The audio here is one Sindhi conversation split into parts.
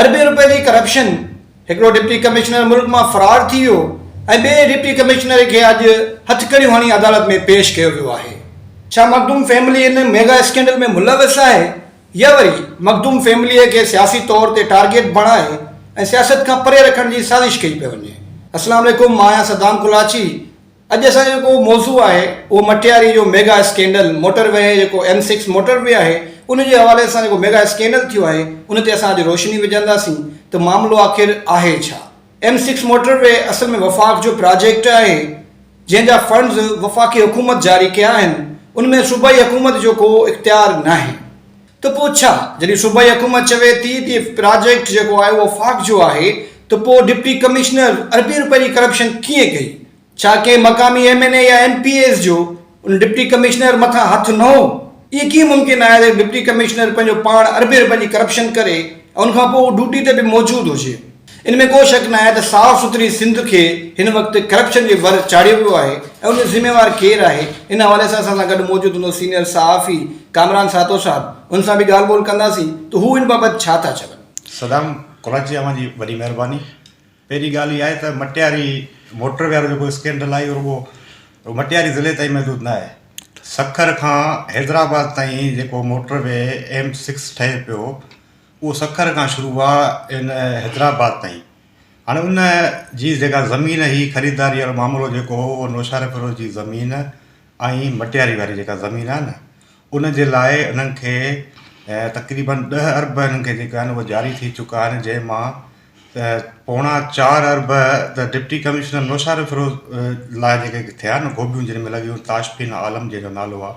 اربين روپين جي ڪرپشن، هڪڙو ڊپٽي ڪمشنر ملڪ مان فرار ٿي ويو ۽ ٻئي ڊپٽي ڪمشنر کي اڄ هٿڪڙيون هڻي عدالت ۾ پيش ڪيو ويو آهي. ڇا مخدوم فيملي ان ميگا اسڪينڊل ۾ ملوث آهي يا وري مخدوم فيمليء کي سياسي طور تي ٽارگيٽ بڻائي ۽ سياست کان پري رکڻ جي سازش ڪئي پئي وڃي؟ السلام عليڪم مان آهيان صدام ڪلاچي اڄ اسان جو جيڪو موضوع آهي اهو مٽياري جو ميگا اسڪينڊل موٽر وي جيڪو ايم سڪس موٽر وي آهي ان جي حوالي سان جيڪو ميگا اسڪينڊل ٿيو آهي ان تي اسان اڄ روشني وجهنداسين ته معاملو آخر آهي ڇا؟ ايم سڪس موٽر وي اصل ۾ وفاق جو پراجيڪٽ آهي جنهن جا فنڊز وفاقي حڪومت جاري ڪيا آهن ان ۾ صوبائي حڪومت جو ڪو اختيار ناهي ته پوء ڇا جڏهن صوبائي حڪومت چوي ٿي ته پراجيڪٽ جيڪو آهي اهو وفاق جو آهي ته پوء ڊپٽي ڪمشنر اربين روپين جي ڪرپشن ڪيئن ڪئي؟ ڇا ڪنهن مقامي ايم اين اي يا ايم پي ايز جو ان ڊپٽي ڪمشنر مٿان هٿ نه هو؟ اهي ڪيئن ممڪن آهي ته ڊپٽي ڪمشنر پنهنجو پاڻ اربين روپين جي ڪرپشن ڪري ۽ ان کان پوء هو ڊيوٽي تي به موجود هجي؟ ان ۾ ڪو شڪ ناهي ته صاف سٿري سنڌ کي هن وقت ڪرپشن جي ور چاڙهيو ويو آهي ۽ ان جو ذميوار ڪير آهي؟ ان حوالي سان اسان سان گڏ موجود هوندو سينيئر صحافي ڪامران سهتو صاحب ان سان به ڳالهه ٻولهه ڪنداسين ته هو ان بابت ڇا ٿا چون. صدام ڪراچي اوهان جي وڏي مهرباني. پهرين ڳالهه اها آهي ته مٽياري موٽر وي وارو جيڪو اسڪينڊل آهي اهو رڳو مٽياري ضلعي تائين محدود نه آهي. سکر کان حيدرآباد تائين جيڪو موٽر وي ايم سڪس ٺهي پيو اهو سکر کان شروع آهي ان حيدرآباد تائين. هاڻي ان جي جيڪا زمين هئي خريداري وارو معاملو جيڪو هو اهو نوشهروفيروز جي زمين ۽ مٽياري واري جيڪا زمين آهي نه ان جي لاء انهن کي تقريبن ڏهه ارب انهن کي جيڪا آهن اهي جاري ٿي چڪا آهن جنهن مان پوڻا چار ارب ته ڊپٽي ڪمشنر نوشهروفيروز لاء جيڪي ٿيا نه گوبيون جن ۾ لڳيون تاشفين عالم جنهن جو نالو آهي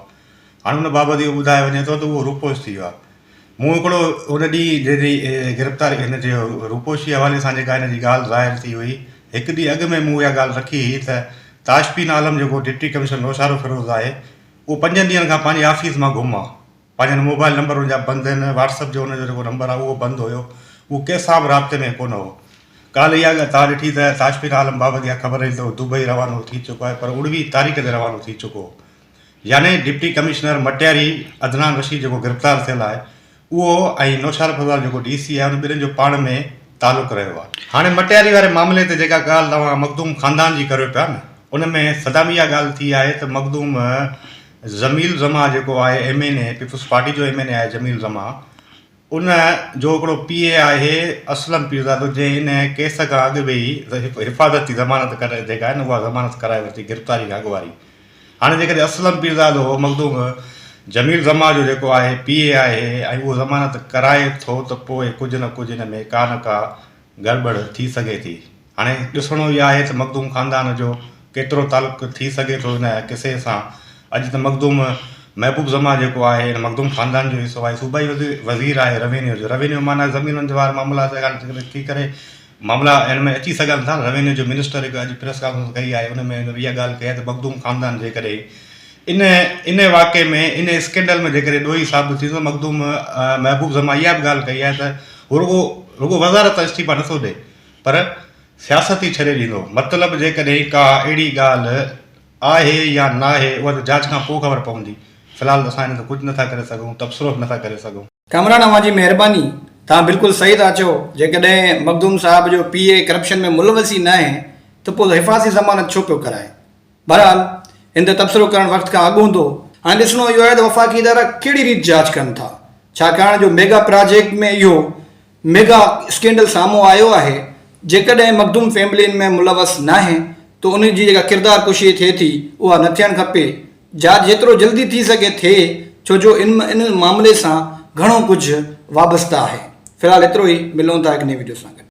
هاڻي ان بابت اهو ٻڌايو وڃي ٿو ته اهو روپوش ٿي ويو آهي مون هڪڙو ان ڏينهن جنهن ڏينهن گرفتاري هن جي روپوشي حوالي سان جيڪا هن جي ڳالهه ظاهر ٿي هئي هڪ ڏينهن اڳ ۾ مون اها ڳالهه رکي هئي ته تاشفين عالم جيڪو ڊپٽي ڪمشنر نوشهروفيروز آهي اهو پنجن ڏينهن کان پنهنجي آفيس مان گم آهي پنهنجن موبائل نمبر ان جا بند آهن، واٽس اپ جو ان جو جيڪو نمبر آهي اهو بند هيو، اهو ڪنهن سان به رابطي ۾ ڪونه هو. ڪالهه اها ڳالهه توهان ڏٺي ته تاشفين عالم بابت اها خبر رهي ته هو دبئي روانو ٿي چڪو آهي پر اڻويهه تاريخ تي روانو ٿي چڪو هو. يعني ڊپٽي ڪمشنر مٽياري عدنان رشيد جيڪو گرفتار ٿيل آهي اهو ۽ نوشهروفيروز جيڪو ڊي سي آهي ان ٻنهين جو پاڻ ۾ تعلق رهيو آهي. هاڻي مٽياري واري معاملي تي جيڪا ڳالهه توهان مخدوم خاندان جي ڪريو پيا نه ان ۾ صدام اها ڳالهه ٿي آهي ته مخدوم جميل زمان جيڪو آهي M N A peoples party جو ايم اين اي آهي جميل زمان ان جو هڪڙو پي اي آهي اسلم پيرزادو جنهن ان ڪيس کان اڳ به ئي حفاظتي ضمانت ڪري جيڪا آهي نه اها ضمانت ڪرائي ورتي گرفتاري کان اڳ واري هاڻي جيڪڏهن اسلم پيرزادو مخدوم جميل زمان جو جيڪو آهي پي اي آهي ۽ اهو ضمانت ڪرائي ٿو ته پوء ڪجهه نه ڪجهه ان ۾ ڪا نه ڪا گڙٻڙ ٿي سگهي ٿي. هاڻي ڏسڻو اهو آهي ته مخدوم خاندان جو ڪيترو تعلق ٿي سگهي ٿو ان قصي سان. اڄ ته مخدوم محبوب زمان جيڪو آهي ان مخدوم خاندان جو حصو آهي. صوبائي وزير آهي روينيو جو. روينيو معنيٰ زمينن وارا معاملا ٿي ڪري معاملا ان ۾ اچي سگهن ٿا. روينيو جو منسٽر هڪ اڄ پريس ڪانفرنس ڪئي آهي ان ۾ هن اها ڳالهه ڪئي آهي ته مخدوم خاندان جيڪڏهن ان ان واقعي ۾ ان اسڪينڊل ۾ جيڪڏهن ڏوهي ثابت ٿيندو ته مخدوم محبوب زمان اها به ڳالهه ڪئي آهي ته هو رڳو رڳو وزارت تان استعيفا نٿو ڏئي پر سياست ئي ڇڏي ڏيندو. مطلب جيڪڏهن ڪا اهڙي ڳالهه آهي يا ناهي اها ته جاچ کان پوء خبر پوندي. في الحال ته اسان ان تي ڪجهه نٿا ڪري سگهون، تبصرو به نٿا ڪري سگهون. ڪامران اوهان جي مهرباني. توهان بلڪل صحيح ٿا چئو. جيڪڏهن مخدوم صاحب جو پي اي ڪرپشن ۾ ملوث ئي ناهي ته پوء حفاظتي ضمانت ڇو پيو ڪرائي؟ بهرحال هن تي تبصرو ڪرڻ وقت کان اڳ هوندو. هاڻي ڏسڻو اهو آهي ته وفاقي ادارا ڪهڙي ريت جاچ ڪن ٿا. ڇاڪاڻ جو ميگا پراجيڪٽ ۾ اهو ميگا اسڪينڊل سامهون آيو آهي، جيڪڏهن مخدوم فيملي ان ۾ ملوث ناهي ته ان جي جيڪا ڪردار ڪشي ٿئي ٿي اها نه ٿيڻ کپي، جاچ جيترو جلدي ٿي سگهي ٿئي ڇو جو ان ان معاملي سان گهڻو ڪجهه وابسته آهي. في الحال ايترو ئي، ملون ٿا هڪ نئين وڊيو سان گڏ.